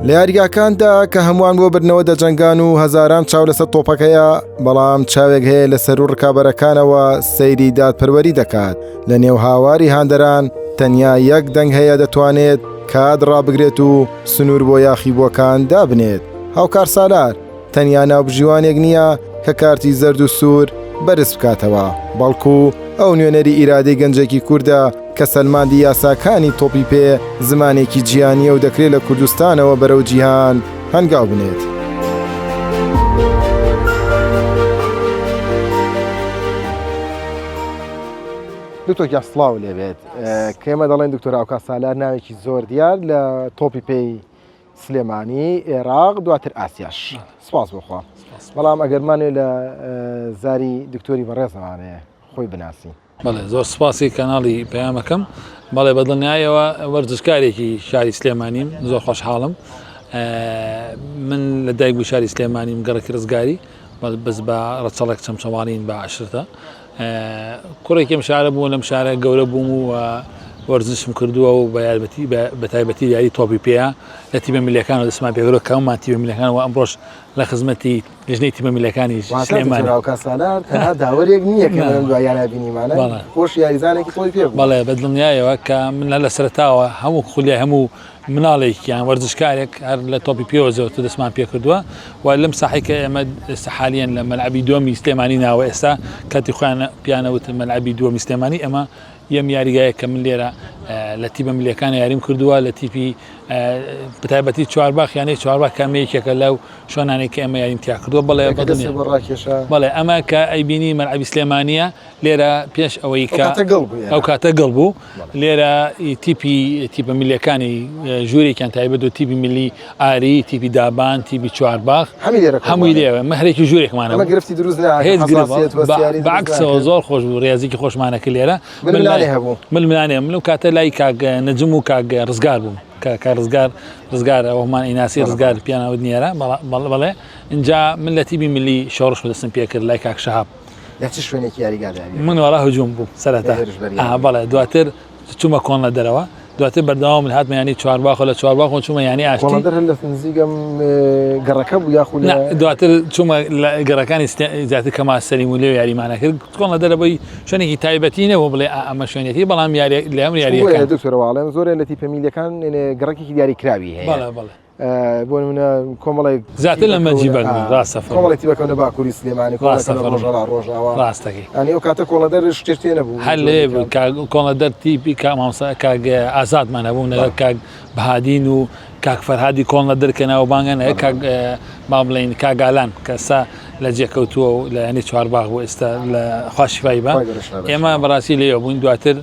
لە یاریگاکاندا کە هەمووان بۆ بردنەوە دەجەنگان و هەزاران چاو لەسەر تۆپەکەیە، بەڵام چاوێک هەیە لە سەروو ڕکابەرەکانەوە سەیری دادپەروەری دەکات. لە نێو هاواری هاندەران تەنیا یەک دەنگ هەیە دەتوانێت کات ڕابگرێت و سنوور بۆ یاخیبووەکان دابنێت. هاوکار سالار تەنیا ناوبژیوانێک نییە کە کارتی زەرد و سوور بەرز بکاتەوە، بەڵکو ئەو نوێنەری ئیرادەی گەنجێکی کوردە کە سەلماندی یاساکانی تۆپی پێ زمانێکی جیهانییە و دەکرێت لە کوردستانەوە بەرەو جیهان هەنگاو بنێت. دکتۆر گیان سڵاو لێبێت کە ئێمە دەڵێن دکتۆر ئاوکا سالار ناوێکی زۆر دیار لە تۆپی پێی سلێمانی عێراق دواتر ئاسیاش سپاس بخوا بەڵام ئەگەرمانێ لە زاری دکتۆری بەڕێزمانێ خۆی بناسی بەڵێ زۆر سپاسی کەناڵی پەیامەکەم بەڵێ بە دڵنیایەوە وەرزشکارێکی شاری سلێمانیم زۆر خۆشحاڵم من لە دایک بوو شاری سلێمانیم گەڕکی ڕزگاری بەس بە ڕەچەڵێک چەمچەماڵین بە عشرتە کوڕێکی ئەم شارە بووم لەم شارە گەورە بووم و وەرزشم کردووە و بە یارمەتی بە تایبەتی یاری تۆپی پێیە لە تیمە میلەکان دەستمان پێگەرەوە کەممان تیمە میلەکان و ئەمڕۆش لە خزمەتی لیژنەی تیمە میلەکانی سلێمانی سالار تەنها داوەرێک نییە کە لەم دواییانە بینیمانە خۆش یاریزانێکی تۆپی پێ بوو. بەڵێ بە دڵنیایەوە کە من لە سەرەتاوە هەموو خولیای هەموو مناڵێک یان وەرزشکارێک هەر لە تۆپی پێوە زۆرتر دەستمان پێکردووە و لەم ساحەی کە ئێمە ئێستا حالیەن لە مەلعەبی دووەمی سلێمانی ناوە ئێستا کاتی خۆیان پیانە وت مەلعەبی دووەمی سلێمانی ئەمە یەم یاریگایە کە من لێرە لە تیپە ملیەکان یاریم کردووە لە تیپی بەتایبەتی چوارباخ یانەی چوارباخ کامە یەکێکە لەو شوێنانەی کە ئێمە یاریم تیا کردووە بەڵێ بەڵێ ئەمە کە ئەیبینی مەلعەبی سلێمانیە لێرە پێش ئەوەی کە ئەو کاتە گڵ بوو لێرە تیپی تیپە میلەکانی ژوورێکیان تایبەت و تیپی ملی ئاری تیپی دابان تیپی چوارباخ هەمووی لێوە مەهرێکی ژوورێکمانە گرفتی دروست هێز بەعکسەوە زۆر خۆش بوو ڕاضیکی خۆشمانەکە لێرە هەبوو ململانێ من و کاتە لای کاک نەجم و کاک ڕزگار بووم کە ڕزگار ڕزگار ئەومان ئیناسی ڕزگار پیاناوت نیێرە بەڵێ اینجا من لە تیبی ملی شۆڕش دەستم پێکرد لای کاک شەهاب لە چ شوێنێکی یاریگادا یاری من وەڵا هجوم بووم سەرەتا بەڵێ دواتر چوومە کۆنلە دەرەوە دواتر بەردەوام من هاتمە ینی چوارباخۆ لە چوارباخۆ چوومە ینی ئاشتی کۆنلە دەر لە نزیکم گەڕەکە بوو یاخود دواتر چوومە گەڕەکانی زیاتر کەما سەلیم و لێ یاریمانە کرد کۆنلە دەرەوەی شوێنێکی تایبەتی نەبوو بڵێ ئەمە شوێنێتی بەڵام یاری لە ئەم یاریەکە دکتۆر واڵێم زۆرێ لە تیپە میلەکان گەڕەکێکی دیاریکراوی هەیە بەڵێ بەڵێ بۆ نمونە کۆمەڵێک زیاتر لە مەجی بەگ ڕاستە کۆمەڵێک تیپەکە لە باکووری سلێمانی ڕاستە ڕۆژهەڵات ڕۆژاوا ڕاستەکەی ئەنی ئەو کاتە کۆڵەدەر شتێک تێ نەبوو هەر لێ بوو کاک کۆڵەدەر تیپی کا مامۆستا کاک ئازادمان هەبوو لەگەڵ کاک بەهادین و کاک فەرهادی کۆڵنەدەر کە ناوبانگەن هەیە کاک با بڵێین کاک ئالان کە ئێستا لە جێکەوتووە و لە یانی چوارباغ بوو ئێستا لە خوا شیفای بە ئێمە بەڕاستی لێوە بووین دواتر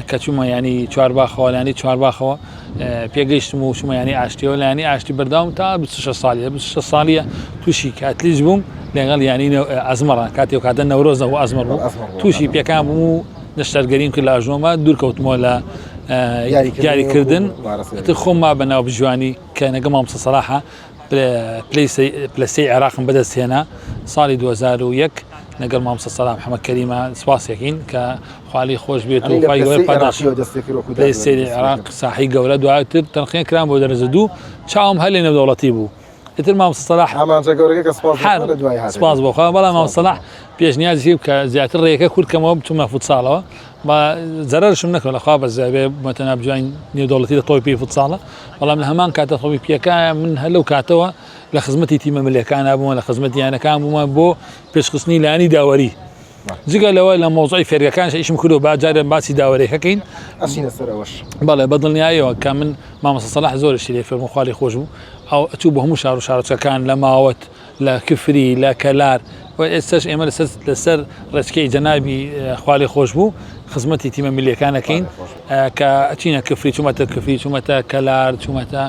کە چوومە یانی چوارباخەوە لانی چوارباخەوە پێگەیشتم و چوومە یانی ئاشتیەوە لە یانی ئاشتی بەرداوم تا 26 ساڵیە 26 ساڵیە تووشی کاتلیج بووم لەگەڵ یانی ئەزمەڕە کاتی و کاتە نەورۆز نەبوو ئەزمەر بوو تووشی پێکان بووم و نەشتەرگەریم کرد لە ئەژنۆمە دوور کەوتمەوە لە یاریکردن ئیتر خۆم ما بە ناوبژیوانی کە نەگە مامۆستا سەلاحە پلەی سێی عێراقم بەدەست هێنا ساڵی 2001 لەگەڵ مامۆستا سەلام محەمەد کەریمە سوپاسێکین کە خوالی خۆش بێت و خوای گەورە پاداشت پلەی سێی عێراق ساحی گەورە دواتر تەنقیە کرام بۆ دەرەجە دوو چاوم هەر لە نێودەوڵەتی بوو ئیتر مامۆستا سەلاح ئامانجە گەورەکە کە سوپاس بۆ خوا لە دوای هاتە سوپاس بۆ خوا بەڵام مامۆستا سەلاح پێشنیازی کرد کە زیاتر ڕێیەکە کورت کەمەوە بچمە فوتساڵەوە بە زەرەرشم نەکرد لە خوا بەزیاد بێ بمەتە نابجوانی نێودەوڵەتی لە تۆپی پێی فوتساڵە بەڵام لە هەمان کاتە تۆپی پێکە من هەر لەو کاتەوە لە خزمەتی تیمە ملەکانە بوومە لە خزمەتی یانەکان بوومە بۆ پێشخستنی لایەنی داوەری جگە لەوە لە مۆزعی فێرگەکانش ئیشم کردو با جارێ باسی داوەرێکەکەین ئەچینە سەرەوەش بەڵێ بە دڵنیاییەوە کە من مامۆستا سەلاح زۆرشی لێ فێربووم خوا لێ خۆش بوو ئەو ئەچوو بۆ هەموو شار و شارۆچکەکان لە ماوەت لە کفری لە کەلار و ئێستاش ئێمە لەسەر لەسەر ڕێچکەی جەنابی خوا لێ خۆش بوو خزمەتی تیمە میللیەکان ئەکەین کە ئەچینە کفری چوومەتە کفری چوومەتە کەلار چوومەتە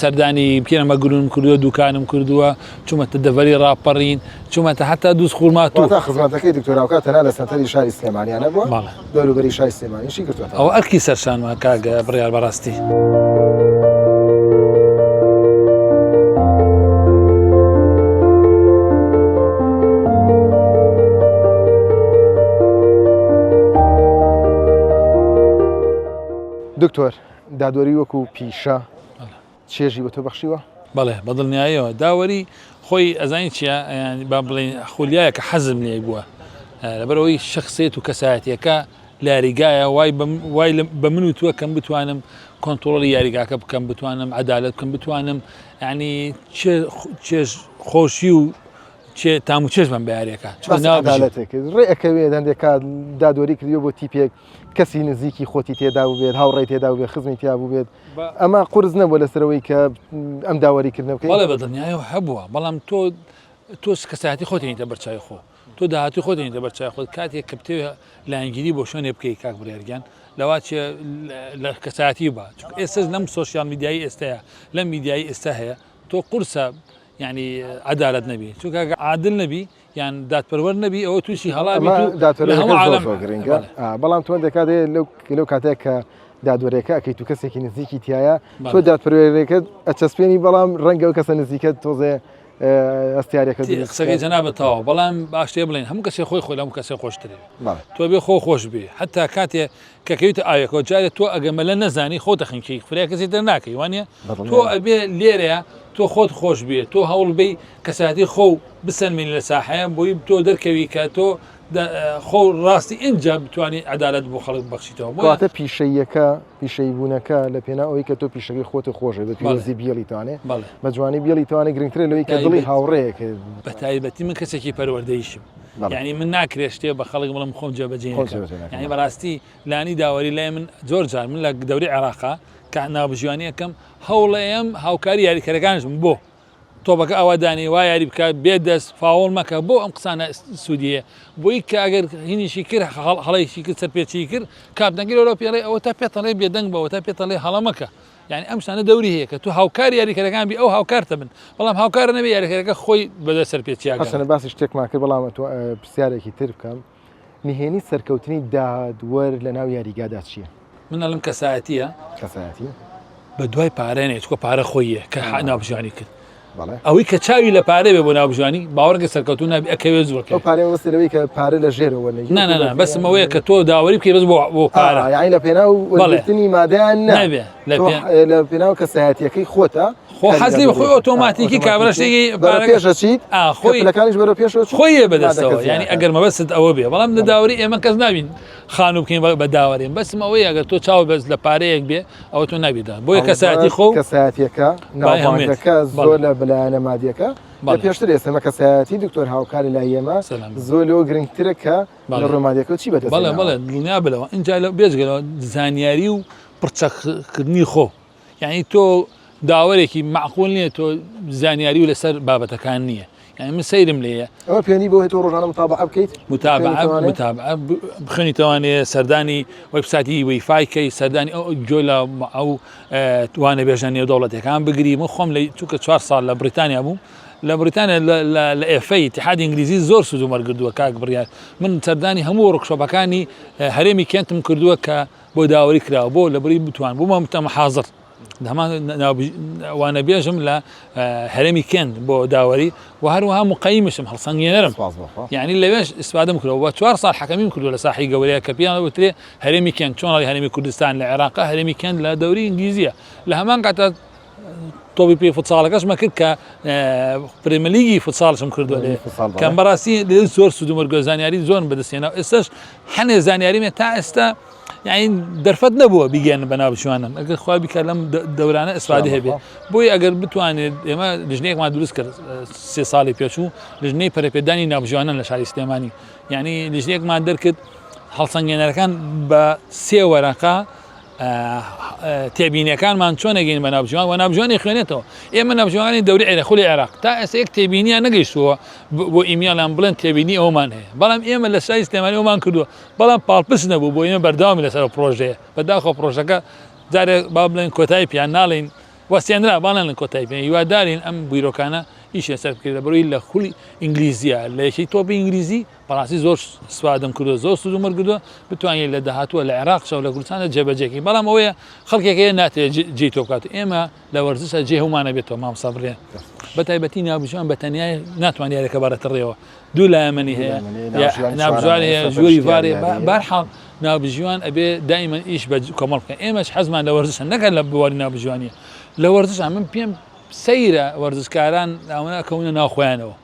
سەردانی بکەنە گرونم کردووە دوکانم کردووە چوومەتە دەڤەری ڕاپەڕین چوومەتە حتا دووز خورماتوو تا خزمەتەکەی دکتۆر هاوکات تەنها لە سەنتەری شاری سلێمانیان نەبووە دەوروبەری شاری سلێمانیشی گرتووەتەوە ئەوە ئەرکی سەرشانمە کاک بڕیار بەڕاستی. دکتۆر دادوەری وەکو پیشە. چێژی بە تۆ بەخشیوە؟ بەڵێ بە دڵنیاییەوە داوەری خۆی ئەزانی چیە با بڵێین خولیایە کە حەزم لێی بووە لەبەرئەوەی شخصێت و کەسایەتیەکە لە یاریگایە وای وای بە من و تووە کەم بتوانم کۆنتترۆلی یاریگاکە بکەم بتوانم عدالت بکەم بتوانم ینی چێژ خۆشی و چێ تام و چێژ بم بە یاریەکە عدالەتێک ڕێ ئەکەوێت هەندێک کات دادوەری کردیوە بۆ تیپێک کەسی نزیکی خۆتی تێدا بێت هاوڕێی تێدا بێت خزمی تیا بوو بێت ئەمە قورس نەبووە لەسەرەوەی کە ئەم داوەریکردنە بکەیت؟ بەڵێ بەدڵنیایەوە هەبووە، بەڵام تۆ تۆ کەسایەتی خۆت هێنیتە بەرچاوی خۆ، تۆ داهاتووی خۆت هێنیتە بەرچاوی خۆت، کاتێک کە بتەوێ لایەنگیری بۆ شوێنێ بکەی کاک بڕیار گیان لەوا چێ لە کەسایەتی بە چونکە ئێستاش لەم سۆشیال میدیایی ئێستەیە لەم میدیایی ئێستا هەیە تۆ قورسە یعنی عەدالەت نەبی چونکە ئەگەر عادل نەبی یان دادپەروەر نەبی ئەوە تووشی هەڵا ئەمە دادپەروەریەکە زۆر زۆر گرنگە بەڵام تۆ هەندێک کات هەیە لەو لەو کاتەیە کە دادوەرەکە ئەکەیت و کەسێکی نزیکی تایە تۆ دادپەروەریەکە ئەچەسپێنی بەڵام ڕەنگە ئەو کەسە نزیکە تۆزێ هەستیارەکە قسەکەی جەنابت تەواو بەڵام باشترە بڵێن هەموو کەسێ خۆی خۆی لە هەموو کەسێ خۆشترێ تۆ بێ خۆ خۆش بێ حتا کاتێ کە کەویتە ئاوێکەوە جارێ تۆ ئەگە مەلە نەزانی خۆ دەخنکی فریا کەسی تر ناکەی وانە تۆ ئەبێ لێرەیە تۆ خۆت خۆش بێ تۆ هەوڵ بی کەساتی خۆ بسەلمێنی لە ساحەیە بۆی تۆ دەرکەوی کە تۆ خۆ ڕاستی ئینجا بتوانی عەدالەت بۆ خەڵک ببەخشیتەوە بۆیە کەواتە پیشەییەکە پیشەییبوونەکە لە پێناو ئەوەی کە تۆ پیشەکەی خۆت خۆشە بە پیرۆزی بیڵیتوانێ بەڵێ بە جوانی بیڵیتوانێ گرنگترە لەوەی کە دڵی تایبەت هاوڕێیەکە بە تایبەتی من کەسێکی پەروەردەیشم بەڵێ یعنی من ناکرێ شتێ بە خەڵک بڵێم خۆم جێبەجێ خۆم نەکەم جێبەجێ ناکەم یعنی بەڵێ. بەڕاستی لانی داوەری لای من زۆر جار من لە دەوری عێراقا کە ناوبژیوانی ئەکەم هەوڵەیەم هاوکاری یاریکەرەکانش بم بۆ تۆپەکە ئاوا دانێ وا یاری بکە بێ دەست فاوڵ مەکە بۆ ئەم قسانە سوودی هەیە بۆی کە ئەگەر هینیشی کرد هەڵەیشی کرد سەرپێچی کرد کاپتنەکەی لەولا پێڵێ ئەوە تا پێتەڵێ بێدەنگ بەوە تا پێتەڵێ هەڵە مەکە یعنی ئەم شتانە دەوری هەیە کە تو هاوکاری یاریکەرەکان بی ئەو هاوکارتە بن بەڵام هاوکارە نەبێ یاریکەرەکە خۆی بەدە سەرپێچیاگە هەرچەندە باسی شتێکمان کرد بەڵام ئەتوە پرسیارێکی تر بکەم نهێنی سەرکەوتنی دادوەر لە ناو یاریگادا چییە؟ من ئەڵێم کەسایەتیە. کەسایەتی. بە دوای پارە نێ چکە پارە خۆیە کە ناوبژیوانی کرد. ئەوەی کە چاوی لە پارە بێ بۆ ناوبژیوانی باوەڕکە سەرکەوتوو نابی ئەکەوێ زوو ئەو پارەیە مەبەستت لەوەی کە پارە لە ژێرەوە وەرنەگیرێ نا نا نا بەسم ئەوەیە کە تۆ داوەری بکەی بەس بۆ بۆ پارە یانی لە پێناو وەرگرتنی مادەیان نا نابێ لە تۆ لە پێناو کەسایەتیەکەی خۆتە خۆ حەز لێ خۆی ئۆتۆماتیکی کابرا شتێکی بەرەو پێش ئەچیت خۆی پلەکانیش بەرەو پێشەوە چوو خۆی بەدەستەوە یانی ئەگەر مەبەستت ئەوە بێ بەڵام لە داوەری ئێمە کەس نابین خانوو بکەین بە داوەرێن بەسم ئەوەیە ئەگەر تۆ چاو بەس لە پارەیەک بێ ئەوە تۆ نابیدا بۆیە کەسایەتی خۆ کەسایەتیەکە ناوبانگەکە زۆر لە بەلایەنە مادیەکە لە پێشتر ئێستا کەسایەتی دکتۆر هاوکاری لای ئێمە زۆر لەوە گرنگترە کە لە ڕۆمادیەکە چی بەدەست بەڵێ بەڵێ دڵنیا بلەوە اینجا لە بێجگەلەوە زانیاری و پڕچەکردنی خۆ یعنی تۆ داوەرێکی مەعقول نییە تۆ زانیاری و لەسەر بابەتەکان نییە یعنی من سەیرم لێیە ئەوە پێنی بۆ تۆ ڕۆژانە متابعە بکەیت متابعە متابعە بخوێنیتەوانێ سەردانی وێبسایتی ویفای کەی سەردانی ئەو گوێ لە ئەو وانەبێژە نێودەوڵەتەکان بگری من خۆم لە چونکە چوار ساڵ لە بریتانیا بووم لە بریتانیا لە FA اتحادی ئینگلیزی زۆر سوود وەرگردووە کاک بڕیار من سەردانی هەموو workshop ەکانی هەرێمی کێنتم کردووە کە بۆ داوەری کراوە بۆ لەبری بتوان بوومە متەمە حاضر هەمان وانەبێژم لە هەرێمی کێند بۆ داوەری و هەروەها مقەیمشم هەڵسەنگێنەرم یعنی لەوێش ئیسفادەم کردەوە بە چوار ساڵ حەکەمیم کردو لە ساحی گەورەیە کە پیان وترێ هەرێمی کێند چۆن هەرێمی کوردستان لە عێراق هەرێمی کێند لە دەوری ئینگلیزیە لە هەمان کاتە تۆپی پێی فوتساڵەکەشمە کرد کە پرێمەلیگی فوتساڵشم کردووە لێ کەم بەڕاستی لێ زۆر سوود و مەرگۆ زانیاری زۆرم بەدەستێنا ئێستاش هەنێ زانیاریمە تا ئێستا یعنی دەرفەت نەبووە بیگەن بە ناوبژیوانم ئەگەر خوا بیکە لەم دەورانە ئیسفادە هەبێ بۆی ئەگەر بتوانێت ئێمە لژنەیەکمان دروست کرد سێ ساڵی پێچوو لژنەی پەرەپێدانی ناوبژیوانان لە شاری سلێمانی یعنی لژنەیەکمان دەرکرد هەڵسەنگێنەرەکان بە سێ وەرەقە تێبینیەکانمان چۆن ئەگەین بە ناوبژیوان و ناوبژیوانی خوێنێتەوە ئێمە ناوبژیوانی دەوری عێراق خولی عێراق تا ئێستا یەک تێبینیان نەگەیشتووە بۆ ئیمیاڵیان بڵێن تێبینی ئەومان هەیە بەڵام ئێمە لە شاری سلێمانی ئەومان کردووە بەڵام پاڵپشت نەبوو بۆ ئێمە بەردەوامی لەسەر پرۆژەیە بەداخەوە پرۆژەکە جارێ با بڵێن کۆتایی پیان ناڵین وەستێنرا باڵێن کۆتایی پێ هیوادارین ئەم بیرۆکانە ئیش لەسەر بکرێت لە بەروی لە خولی ئینگلیزیە لە یەکەی تۆپی ئینگلیزی بەڕاستی زۆر سوادم کردووە زۆر سوودم وەرگرتووە بتوانین لە داهاتووە لە عێراق چاو لە کوردستاندا جێبەجێکەین بەڵام ئەوەیە خەڵکێک هەیە ناتەوێت جێی تۆ بکات ئێمە لە وەرزشە جێ هەموومانە بێتەوە مامۆستا بڕێ بە تایبەتی ناوبژیوان بە تەنیا ناتوانێت یاریەکە بەڕێتە ڕێوە دوو لایەمەنی هەیە ناوبژیوان هەیە ژووری ڤار بارحاڵ ناوبژیوان ئەبێ دائیمەن ئیش بە کۆمەڵ بکەن ئێمەش حەزمان لە وەرزشە نەکە لە بواری ناوبژیوانیە لە وەرزشە من پێم سەیرە وەرزشکاران ئەوەنە کەونە ناو خۆیانەوە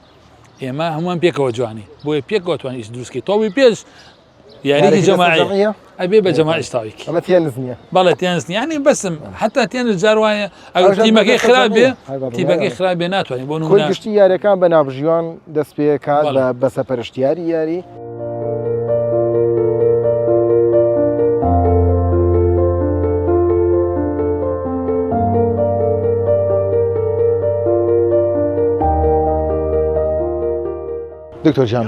ئێمە هەمووان پێکەوە جوانی بۆیە پێکەوە توان ئیش دروستکەی تۆپی پێش یاریی جەماعیە ئەبێ بە جەماعی تاویک ئەمە تێنس نییە بەڵێ تێنس نییە یعنی بەسم حتا تێنس جار وایە ئەگەر تیمەکەی خراپ بێ تیمەکەی خراپ بێ ناتوانێت بۆ نمونە گشتی یاریەکان بە ناوبژیوان دەست پێکات بە بەسەپەرشتیاری یاری. دکتۆر جان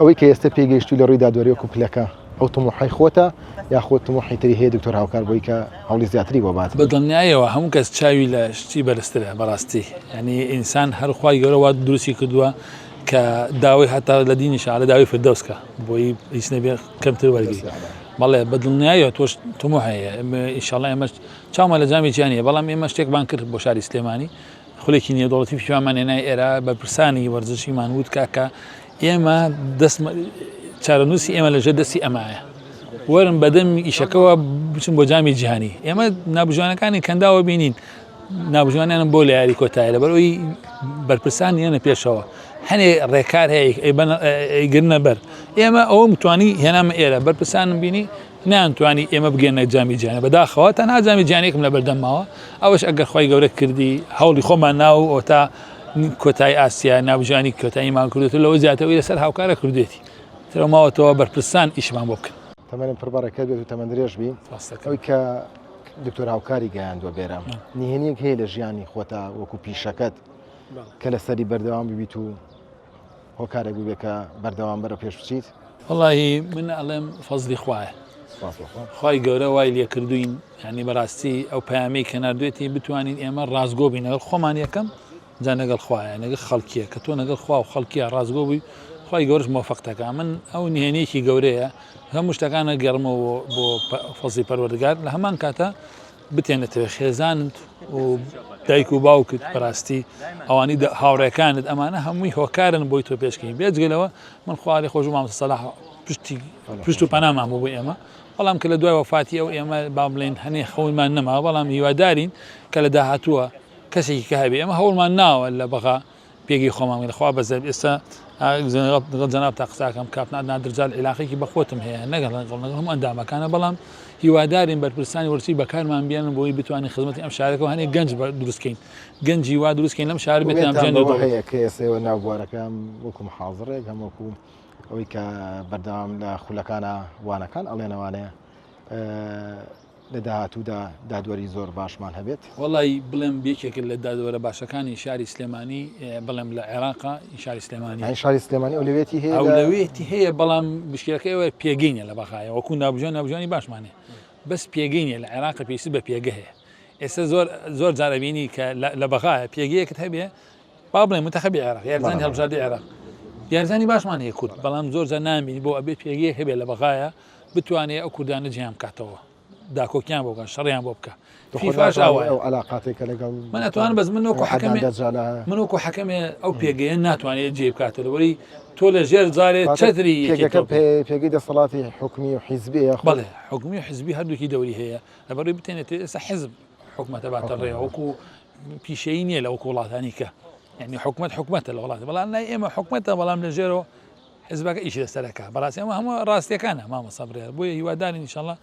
ئەوەی کە ئێستا پێگەیشتوی لە ڕووی دادوەری وەکو پلەکە ئەو تموحی خۆتە یاخود تموحی تری هەیە دکتۆر هاوکار بۆی کە هەوڵی زیاتری بۆ بات؟ بە دڵنیایەوە هەموو کەس چاوی لە شتی بەرزترە بەڕاستی یعنی ئینسان هەر خوای گەورە وا دروستی کردووە کە داوای هەتا لە دینیشا لە داوای فردەوس کە بۆی هیچ نەبێ کەمتر وەرگری بەڵێ بە دڵنیایەوە تۆش تموح هەیە ئینشاڵڵا ئێمەش چاومان لە جامی جیهانیە بەڵام ئێمە شتێکمان کرد بۆ شاری سلێمانی خولێکی نێودەوڵەتی فیفامان هێنای ئێرە بەرپرسانی وەرزشیمان وت کاکە ئێمە دەست چارەنووسی ئێمە لەژێر دەستی ئەمایە وەرن بەدەم ئیشەکەوە بچن بۆ جامی جیهانی ئێمە نابژانەکانی کەنداوە بینین نابژانیان بۆ لە یاری کۆتایی لەبەر ئەوی بەرپرسان یەنە پێشەوە هەنێ ڕێکار هەیە ئەیگرنە بەر ئێمە ئەوم توانی هێنامە ئێرە بەرپرسانم بینی نەیانتوانی ئێمە بگەنە جامی جیهانی بەداخەوە تەنها جامی جیهانێکم لە بەردەم ماوە ئەوەش ئەگەر خی گەورە کردی هەوڵی خۆمان ناو ئۆتا کۆتایی ئاسیا ناوجانی کۆتاییمان کردێت لەوە زیاتەوەی لەسەر هاوکارە کردێتی ترە ماوەتەوە بەرپرسان ئیشمان بۆ بکەن. تەمەنت پڕ بەڕەکەت بێت و تەمەن درێژ بی. ئەوی کە دکتۆر هاوکاری گەیاندوە بێرە نهێنیەک هەیە لە ژیانی خۆتا وەکو پیشەکەت کە لەسەری بەردەوام ببیت و هۆکارێک بووبێ کە بەردەوام بەرەو پێش بچیت؟ وەڵاهی من ئەڵێم فەزلی خوایە. سپاس بۆ خوا. خوای گەورە وای لێ کردووین یانی بەڕاستی ئەو پەیامەی کە ناردوێتی بتوانین ئێمە ڕاستگۆ بین لەگەڵ خۆمان یەکەم جا لەگەڵ خوایە لەگەڵ خەڵکیە کە تۆ لەگەڵ خوا و خەڵکیە ڕاستگۆ بووی خوای گەورەش مۆفەق دەکا من ئەو نهێنیەکی گەورەیە هەموو شتەکانە گەڕمەوە بۆ فەزلی پەروەردگار لە هەمان کاتە بتێنێتەوە خێزانت و دایک و باوکت بەڕاستی ئەوانی هاوڕێکانت ئەمانە هەمووی هۆکارن بۆی تۆ پێشکەین بێجگەلەوە من خوارێ خۆش مامۆستا سەلاح پشتی پشت و پەنامان بوو بۆ ئێمە بەڵام کە لە دوای وەفاتی ئەو ئێمە با بڵێن هەنێ خەونمان نەما بەڵام هیوادارین کە لە داهاتووە کەسێکی کە هەبێ ئێمە هەوڵمان ناوە لە بەغا پێگەی خۆمان بگرن خوا بەزەب ئێستا لەگەڵ جەنابتا قساکەم کاپتن عەدنان درجال عیلاقێکی بە خۆتم هەیە نەگەڵ لەگەڵ لەگەڵ هەموو ئەندامەکانە بەڵام هیوادارین بەرپرسانی وەرزشی بەکارمان بێنن بۆی بتوانین خزمەتی ئەم شارەکە و هەنێک گەنج دروستکەین گەنجی وا دروستکەین لەم شار بێت ئومێدتان نامجێن بەوە هەیە کە ئێستا ئێوە ناو بوارەکە هەم وەکو محازڕێک هەم وەکو ئەوەی کە بەردەوام لە خولەکانە وانەکان ئەڵێنەوانەیە لە داهاتوودا دادوەری زۆر باشمان هەبێت؟ وەڵی بڵێم یەکێکە لە دادوەرە باشەکانی شاری سلێمانی بڵێم لە عێراقا شاری سلێمانی یانی شاری سلێمانی ئەولەویەتی هەیە ئەولەویەتی هەیە بەڵام مشکلەکە ئەوەیە پێگەی نیە لە بەغایە وەکو ناوبژیوان ناوبژیوانی باشمان هەیە بەس پێگەی نیە لە عێراق پێویستی بە پێگە هەیە ئێستا زۆر زۆر جار ئەبینی کە لە بەغایە پێگەیەکت هەبێ با بڵێن منتەخەبی عێراق یارزانی هەڵبژاردەی عێراق یارزانی باشمان هەیە کورد بەڵام زۆر جار نامبینی بۆ ئەبێ پێگەیەک هەبێ لە بەغایە بتوانێ ئەو کوردانە جیان بکاتەوە داکۆکیان بۆ بکە شەڕیان بۆ بکە فیفاش ئاوایە ئەو علاقاتێک کە لەگەڵ من ئەتوانم بەس من وەکو حەکەمێ من وەکو حەکەمێ ئەو پێگەیە ناتوانێت جێ بکاتەوە لەوەی تۆ لە ژێر جارێ چەتری پێگەکە پێگەی دەسەڵاتی حکومی و حیزبی بەڵێ حکومی و حیزبی هەردووکی دەوری هەیە لەبەرەوەی بتێنێت ئێستا حیزب حکومەتە باتە ڕێ وەکو پیشەیی نییە لە وەکو وڵاتانی کە یعنی حکومەت حکومەتە لە وڵات بەڵام لای ئێمە حکومەتە بەڵام لە ژێرەوە حزبەکە ئیشی لەسەر ئەکا بەڕاستی ئەمە هەموو ڕاستیەکانە مامۆستا بڕیار بۆیە هیوادارین ئینشاڵڵا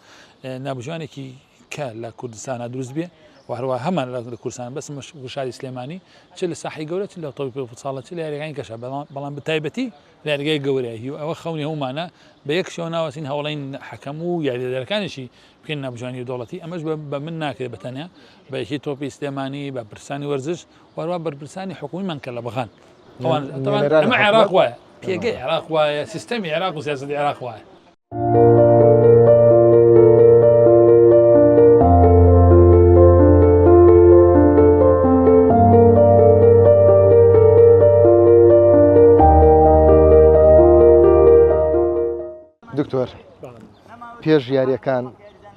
نابژوانێکی کە لە کوردستانە دروست بێ و هەروە هەمان لە کوردستان بەس شاری سلێمانی چ لە ساحی گەورە چ لە تۆپی پێ فوتساڵە چ لە یاریەکانی کەشە بەڵام بەتایبەتی لە یاریگای گەورە هیو ئەوە خەونی هەموومانە بە یەک شێوە ناوەستین هەوڵین حەکەم و یاریدەدەرەکانیشی بکەین نابژوانی دەوڵەتی ئەمەش بە من ناکرێت بە تەنیا بە یەکی تۆپی سلێمانی بە پرسانی وەرزش وەروە بەرپرسانی حکومیمان کە لە بەغان ئەوان ئەمە عێراق وایە پێگەی عێراق وایە سیستەمی عێراق و سیاسەتی عێراق وایە. دکتۆر پێش یاریەکان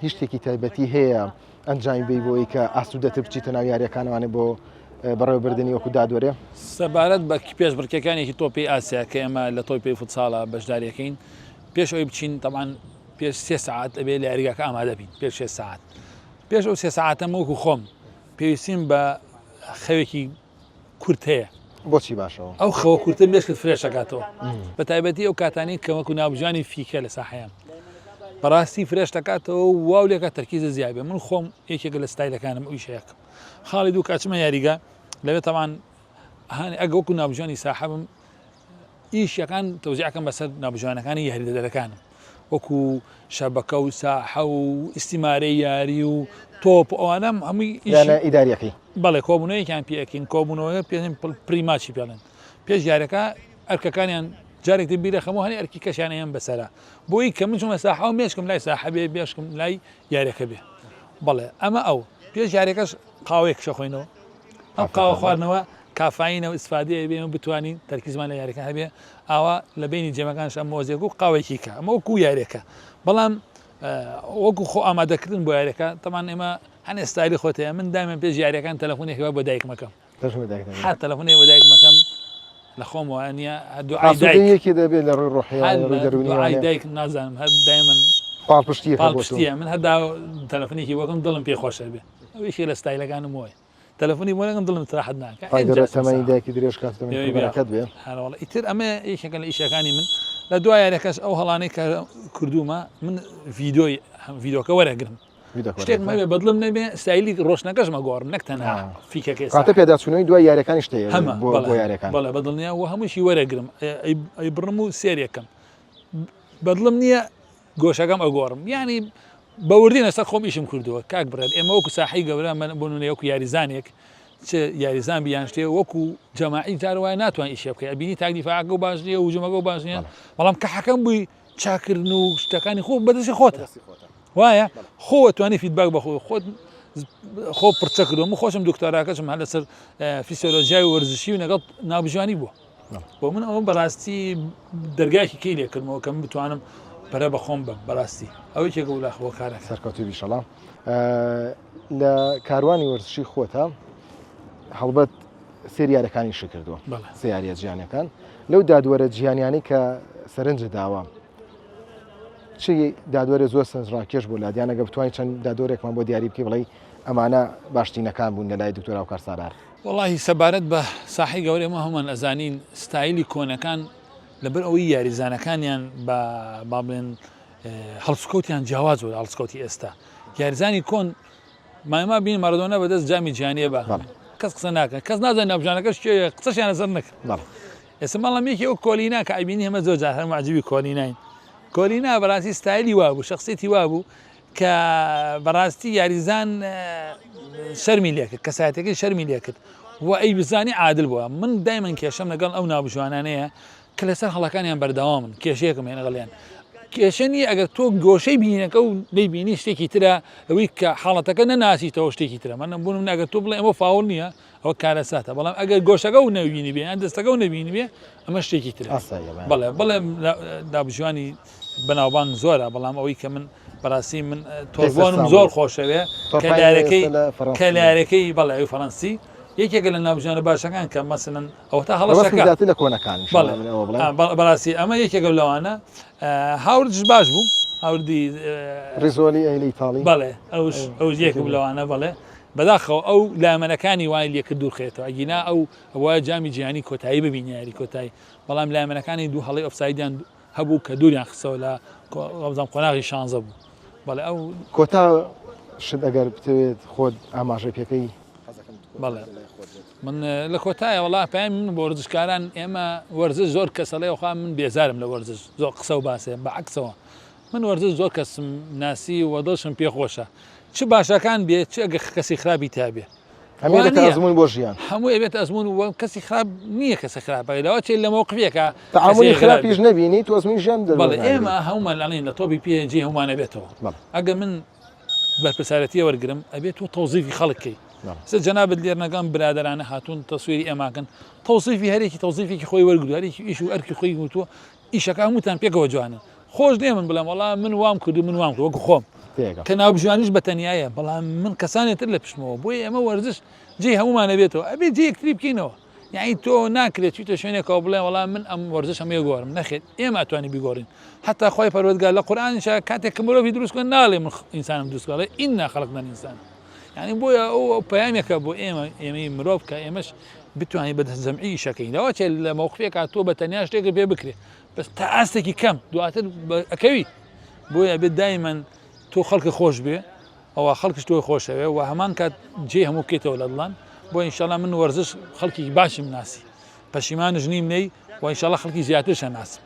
هیچ شتێکی تایبەتی هەیە ئەنجامی بی بۆی کە ئاسوودەتر بچیتە ناو یاریەکانوانێ بۆ بەڕێوەبردنی وەکو دادوەرێ؟ سەبارەت بە پێشبڕکێکانێکی تۆپی ئاسیا کە ئێمە لە تۆپی فوتساڵە بەشداریەکەین پێش ئەوی بچین تەبان پێش سێ سەعات ئەبێ لە یاریگاکە ئامادە بین پێش سێ سەعات پێش ئەو سێ سەعاتە وەکو خۆم پێویستیم بە خەوێکی کورت هەیە. بۆچی باشەوە؟ ئەو خەوە کورتە مێشکت fresh ئەکاتەوە بە تایبەتی ئەو کاتانەی کە وەکو ناوبژیوانی فیکە لە ساحەیان بەڕاستی fresh دەکاتەوە و واو لێکە تەرکیزە زیاد بێ من خۆم یەکێکە لە ستایلەکانم ئەو ئیشەیەکم خاڵی دوو کاچمە یاریگا لەوێ تەمان هەنێ ئەگە وەکو ناوبژیوانی ساحە بم ئیشەکان تەوزیعەکەم بەسەر ناوبژیوانەکانی یاریدەدەرەکانم وەکو شەبەکە و ساحە و ئیستیمارەی یاری و تۆپ ئەوانەم هەمووی یانە ئیداریەکەی بەڵێ کۆبوونەوەیەکیان پێ ئەکەین کۆبوونەوەیە پێ pre-match ی پێڵێن پێش یاریەکە ئەرکەکانیان جارێک تر بیرەخەمەوە هەنێ ئەرکی کەشیان ئەیەم بەسەرا بۆی کە من چوومە ساحە و مێشکم لای ساحە بێ مێشکم لای یاریەکە بێ بەڵێ ئەمە ئەو پێش یاریەکەش قاوەیەک شەخۆینەوە ئەم قاوە خواردنەوە کافاینە و ئیسفادەیە بێ ئێمە بتوانین تەرکیزمان لە یاریەکە هەبێ ئاوا لە بینی جێمەکانش ئەم مۆزێک و قاوەیەکی کە ئەمە وەکو یاریەکە بەڵام وەکو خۆ ئامادەکردن بۆ یاریەکە تەمان ئێمە هەنێ ستایلی خۆت هەیە من دایمە پێش یاریەکان تەلەفۆنێکی وا بۆ دایکمەکەم هەر تەلەفۆنێک بۆ دایکمەکەم لە خۆم وایە نییە دوعای دایک یەکی دەبێت لە ڕووی ڕۆحی دوعای دایک نازانم هەر دایمەن پاڵپشتی پاڵپشتیە من هەردا تەلەفۆنێکی وەکم دڵم پێ خۆشە بێ ئەویشی لە ستایلەکانم وایە تەلەفۆنی بۆ نەکەم دڵم استراحەت ناکا خوای گەورە تەمەنی دایکی درێژ کات تەمەنی پڕ بەرەکەت بێ. هەروەڵا ئیتر ئەمە یەکێکە لە ئیشەکانی من لە دوا یاریەکەش ئەو هەڵانەی کە کردوومە من ڤیدۆی ڤیدۆکە وەرەگرم شتێک مەبێ بەدڵم نەبێ ستایلی ڕۆشنەکەش مەگۆڕم نەک تەنها فیکەکەی کاتە پێداچوونەوەی دوای یاریەکانی شتەیە هەمە بۆ یاریەکان بەڵێ بەدڵنیا و هەمووشی وەرەگرم ئەی بڕم و سێرێکم بەدڵم نییە گۆشەکەم ئەگۆڕم یانی بە وردی لەسەر خۆم ئیشم کردووە کاک بڕێت ئێمە وەکو ساحەی گەورە من بۆ نمونە وەکو یاریزانێک چ یاریزان بیان شتێ وەکو جەماعی جار وایە ناتوان ئیشێ بکەی ئەبینی تاک دیفاعەکە و باش نییە هجومەکە و باش نییە بەڵام کە حەکەم بووی چاکردن و شتەکانی خۆ بەدەستی خۆتە وایە خۆ توانی feedback بەخۆ خۆت خۆ پرچە کردو من خۆشم دکتۆراکەشم هەر لەسەر فیسیۆلۆژیای وەرزشی و لەگەڵ ناوبژیوانی بووە بۆ من ئەوە بەڕاستی دەرگایەکی کەی لێکردمەوە کە من بتوانم پەرە بە خۆم بم بەڕاستی ئەوەی کێکە ولا هۆکارە سەرکەوتوی بیشەڵا لە کاروانی وەرزشی خۆتە هەڵبەت سریارەکانی شکردووە سیاریە جیانەکان لەو دادوەرە جیانیانی کە سەرنج داوە چی دادوەرێ زۆر سەرنجڕاکێش بوو لادیانە گە بتوانین چەند دادوەرێکمان بۆ دیاری بکەی بڵێ ئەمانە باشترینەکان بوون لە لای دکتۆر هاوکار سالار. وەڵاهی سەبارەت بە ساحەی گەورە ئێمە هەموومان ئەزانین ستایلی کۆنەکان لەبەر ئەوەی یاریزانەکانیان بە با بڵێن هەڵسکەوتیان جیاواز بوو لە هەڵسکەوتی ئێستا یاریزانی کۆن مایما بین مارادۆنا بەدەست جامی جیهانیە بە کەس قسە ناکەن کەس نازانێت ناوبژانەکەش کێیە قسەشیان لەسەر نەکرد ئێستا بەڵام یەکی ئەو کۆلینا کە ئەبینی هەمە زۆر جار هەر معجبی کۆلیناین کۆلینا بەڕاستی ستایلی وابوو شخصیتی وابوو کە بەڕاستی یاریزان شەرمی لێکرد کەسایەتەکەی شەرمی لێکرد و ئەی بزانی عادل بووە من دایمەن کێشەم لەگەڵ ئەو ناوبژوانانەیە کە لەسەر هەڵەکانیان بەردەوامن کێشەیەکم هەیە لەگەڵیان کێشە نییە ئەگەر تۆ گۆشەی بینەکە و نەیبینی شتێکی ترە ئەوەی کە حاڵەتەکە نەناسیتەوە شتێکی ترە من بوون ئەگەر تۆ بڵێ ئەمە فاوڵ نییە ئەوە کارەساتە بەڵام ئەگەر گۆشەکە و نەبینی بێ یان دەستەکە و نەبینی بێ ئەمە شتێکی ترە بەڵێ بەڵێ دابژوانی بەناوبانگ زۆرە بەڵام ئەوەی کە من بەڕاستی من تۆربۆنم زۆر خۆشەوێ کەلارەکەی کەلارەکەی بەڵێ ئەو فەڕەنسی یەکێکە لە ناوبژیوانە باشەکان کە مەسەلەن ئەوە تا هەڵەشەکە لە کۆنەکان بەڕاستی ئەمە یەکێکە لەوانە هاوردش باش بوو هاوردی ڕیزۆلی ئەیلی ئیتاڵی بەڵێ ئەوش ئەو یەک لەوانە بەڵێ بەداخەوە ئەو لامەنەکانی وای لێکرد دوورخێتەوە ئەگینا ئەو ئەوە جامی جیهانی کۆتایی ببینی یاری کۆتایی بەڵام لامەنەکانی دوو هەڵی ئۆفسایدیان هەبوو کە دووریان خستەوە لە وابزانم قۆناغی شانزە بوو بەڵێ ئەو کۆتا شت ئەگەر بتەوێت خۆت ئاماژەی پێکەی بەڵێ من لە کۆتایە وڵا پێم من بۆ وەرزشکاران ئێمە وەرزش زۆر کەسەڵێ وخوا من بێزارم لە وەرزش زۆر قسە و باسێ بە عکسەوە من وەرزش زۆر کەسم ناسی و دڵشم پێخۆشە چ باشەکان بێ چ ئەگە کەسی خراپی تابێ هەمووی دەبێتە ئەزموون بۆ ژیان. هەمووی ئەبێتە ئەزموون و کەسی خراپ نییە کەسی خراپە لەوە چێ لە مەوقفێکە تەعامولی خراپیش نەبینی تۆ ئەزموونی ژیان دەر بەڵێ ئێمە هەموومان ئەڵێین لە تۆپی پێ جێ هەموومان ئەبێتەوە ئەگەر من بەرپرسارەتیە وەرگرم ئەبێت تۆ تەوزیفی خەڵک کەی سە جەنابت لێرنەکەم برادرانە هاتوون تەسویری ئێماکەن تەوزیفی هەرێکی تەوزیفێکی خۆی وەرگرو هەرێکی ئیش و ئەرکی خۆی وتووە ئیشەکە هەمووتان پێکەوە جوانە خۆش نییە من بڵێم وەڵا من وام کرد و من وام کرد وەکو خۆم کە ناوبژیوانیش بە تەنیایە بەڵام من کەسانی تر لە پشتمەوە بۆیە ئێمە وەرزش جێی هەموومان ئەبێتەوە ئەبێ جێ یەکتری بکەینەوە. یعنی تۆ ناکرێت چیتە شوێنێکەوە بڵێ وەڵام من ئەم وەرزش هەمووی گۆڕم نەخێت ئێمە توانی بیگۆڕین حتا خۆی پەروەردگار لە قورئانیشا کاتێک کە مرۆڤی دروست کرد ناڵێ من ئینسانم دروست کرد ئینا خەلقنا الانسان یعنی بۆیە ئەو پەیامێکە بۆ ئێمە ئێمەی مرۆڤ کە ئێمەش بتوانین بە دەست جەمعی ئیشەکەین لەوە چێت لە مەوقفێکا تۆ بە تەنیا شتێکت پێ بکرێ بەس تا ئاستێکی کەم دواتر ئەکەوی بۆیە بێت دایمەن تۆ خەڵکە خۆش بێ ئەوە خەڵکش تۆی خۆشەوێ و هەمان کات جێ هەموو بکەیتەوە لە دڵان بۆ ئینشاءاللە من وەرزش خەڵکی باشم ناسی پەشیمانش نیم لێی و ئینشاءاللە خەڵکی زیاترش ئەناسم.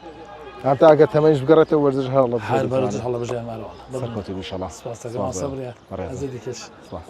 هەتا ئەگەر تەمەنیش بگەڕێتەوە وەرزش هەر هەڵەبژێری هەر وەرزش هەڵەبژێرم ئەرێ وەڵا. سەرکەوتوو بی ئینشاءاللە. سپاس دەکەم مامۆستا بڕیار. بەڕێزم. ئازادی کەش. سپاس.